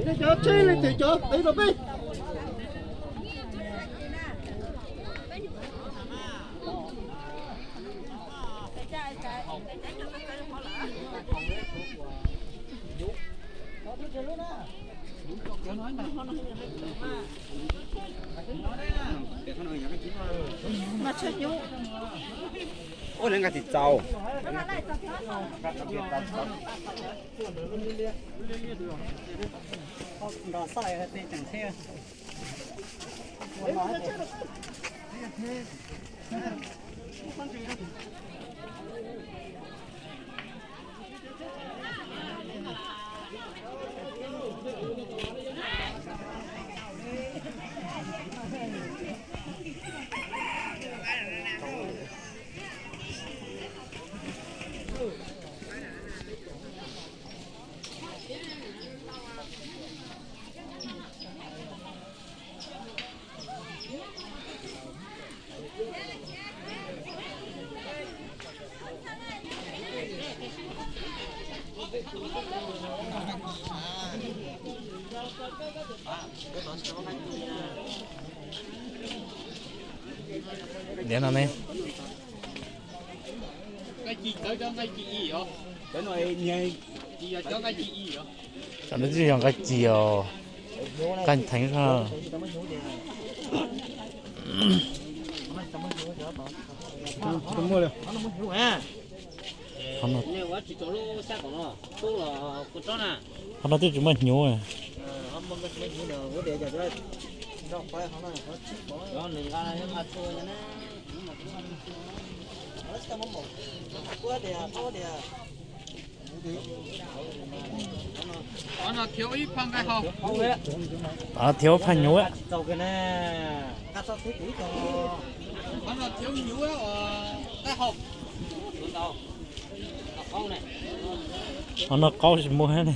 Nej cov tsheb leej twg cov peb rau peb. Ua li nkag tsis txaus. Niam no ne. Cov no twb yog nqaij ci os, nqaij theev zog. Qhov no twb tsis muaj hnyuv. Qhov no thiab ib phaj hnyuv. Qhov no qaub tsis muaj.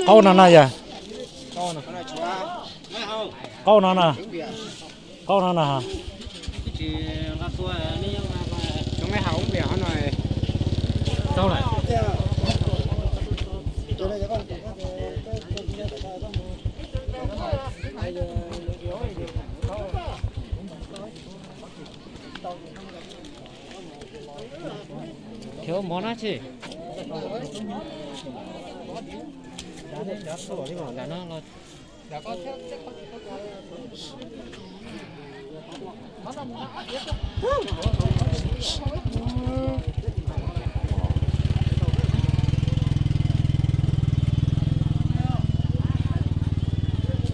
Qaub no no yog. Qaub no no. Qaub no no. Khiav mov na tsis.